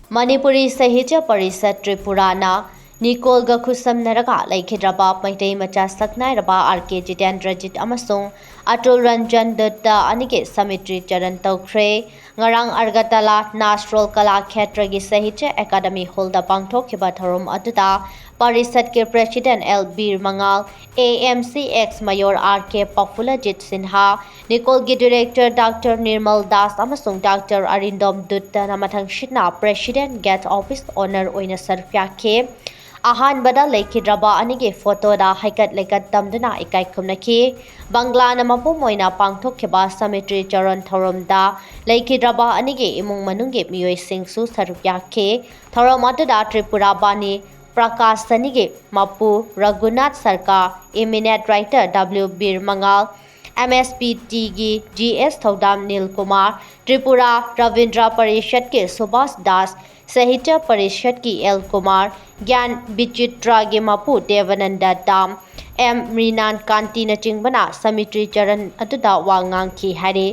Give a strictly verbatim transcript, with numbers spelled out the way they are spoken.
ꯃꯅꯤꯄꯨꯔꯤ ꯁꯥꯍꯤꯇ꯭ꯌ ꯄꯔꯤꯁꯠ ꯇ꯭ꯔꯤꯄꯨꯔꯥꯅ ꯅꯤꯀꯣꯜꯒ ꯈꯨꯠꯁꯝꯅꯔꯒ ꯂꯩꯈꯤꯗ꯭ꯔꯕ ꯃꯩꯇꯩ ꯃꯆꯥ ꯁꯛꯅꯥꯏꯔꯕ ꯑꯥꯔ ꯀꯦ ꯖꯤꯇꯦꯟꯗ꯭ꯔꯖꯤꯠ ꯑꯃꯁꯨꯡ ꯑꯇꯨꯜ ꯔꯟꯖꯟ ꯗꯠꯇ ꯑꯅꯤꯒꯤ ꯁꯃꯤꯇ꯭ꯔꯤ ꯆꯔꯟ ꯇꯧꯈ꯭ꯔꯦ꯫ ꯉꯔꯥꯡ ꯑꯒꯔꯇꯂꯥ ꯅꯥꯁꯔꯣꯜ ꯀꯂꯥ ꯈꯦꯇ꯭ꯔꯒꯤ ꯁꯥꯍꯤꯇ꯭ꯌ ꯑꯦꯀꯥꯗꯃꯤ ꯍꯣꯜꯗ ꯄꯥꯡꯊꯣꯛꯈꯤꯕ ꯊꯧꯔꯝ ꯑꯗꯨꯗ ꯄꯔꯤꯁꯠꯀꯤ president L Bir Mangal, A M C ex mayor R K Paphuljit Sinha, ꯅꯤꯀꯣꯜꯒꯤ ꯗꯤꯔꯦꯛꯇꯔ ꯗꯥꯛꯇꯔ ꯅꯤꯔꯃꯜ ꯗꯥꯁ ꯑꯃꯁꯨꯡ ꯗꯥꯛꯇꯔ ꯑꯔꯤꯟꯗꯣꯝ ꯗꯨꯠꯇꯅ ꯃꯊꯪꯁꯤꯠꯅ ꯄ꯭ꯔꯦꯁꯤꯗꯦꯟ ꯒꯦꯠ ꯑꯣꯐꯤꯁ ꯑꯣꯅꯔ ꯑꯣꯏꯅ ꯁꯔꯨꯛ ꯌꯥꯈꯤ꯫ ꯑꯍꯥꯟꯕꯗ ꯂꯩꯈꯤꯗ꯭ꯔꯕ ꯑꯅꯤꯒꯤ ꯐꯣꯇꯣꯗ ꯍꯩꯀꯠ ꯂꯩꯀꯠ ꯇꯝꯗꯨꯅ ꯏꯀꯥꯏ ꯈꯨꯝꯅꯈꯤ꯫ ꯕꯪꯒ꯭ꯂꯥꯅ ꯃꯄꯨꯝ ꯑꯣꯏꯅ ꯄꯥꯡꯊꯣꯛꯈꯤꯕ ꯁꯃꯤꯇ꯭ꯔꯤ ꯆꯔꯟ ꯊꯧꯔꯝꯗ ꯂꯩꯈꯤꯗ꯭ꯔꯕ ꯑꯅꯤꯒꯤ ꯏꯃꯨꯡ ꯃꯅꯨꯡꯒꯤ ꯃꯤꯑꯣꯏꯁꯤꯡꯁꯨ ꯁꯔꯨꯛ ꯌꯥꯈꯤ꯫ ꯊꯧꯔꯝ ꯑꯗꯨꯗ ꯇ꯭ꯔꯤꯄꯨꯔꯥ ꯕꯥꯅꯤ ꯄ꯭ꯔꯀꯥꯁꯅꯤꯒꯤ ꯃꯄꯨ ꯔꯘꯨꯅꯥꯊ ꯁꯔꯀꯥꯔ, ꯏꯃꯤꯅꯦꯠ ꯔꯥꯏꯇꯔ ꯗꯕ꯭ꯂꯤꯎ ꯕꯤꯔ ꯃꯉꯥꯜ, ꯑꯦꯝ ꯑꯦꯁ ꯄꯤ ꯇꯤꯒꯤ ꯖꯤ ꯑꯦꯁ ꯊꯧꯗꯥꯝ ꯅꯤꯜ ꯀꯨꯃꯥꯔ, ꯇ꯭ꯔꯤꯄꯨꯔꯥ ꯔꯕꯤꯟꯗ꯭ꯔ ꯄꯔꯤꯁꯠꯀꯤ ꯁꯨꯕꯥꯁ ꯗꯥꯁ, ꯁꯥꯍꯤꯇ꯭ꯌ ꯄꯔꯤꯁꯠꯀꯤ ꯑꯦꯜ ꯀꯨꯃꯥꯔ, ꯒ꯭ꯌꯥꯟ ꯕꯤꯆꯤꯇ꯭ꯔꯥꯒꯤ ꯃꯄꯨ ꯗꯦꯕꯅꯟꯗ ꯗꯥꯝ, ꯑꯦꯝ ꯃ꯭ꯔꯤꯅꯥꯟ ꯀꯥꯟꯇꯤꯅꯆꯤꯡꯕꯅ ꯁꯃꯤꯇ꯭ꯔꯤ ꯆꯔꯟ ꯑꯗꯨꯗ ꯋꯥ ꯉꯥꯡꯈꯤ ꯍꯥꯏꯔꯤ꯫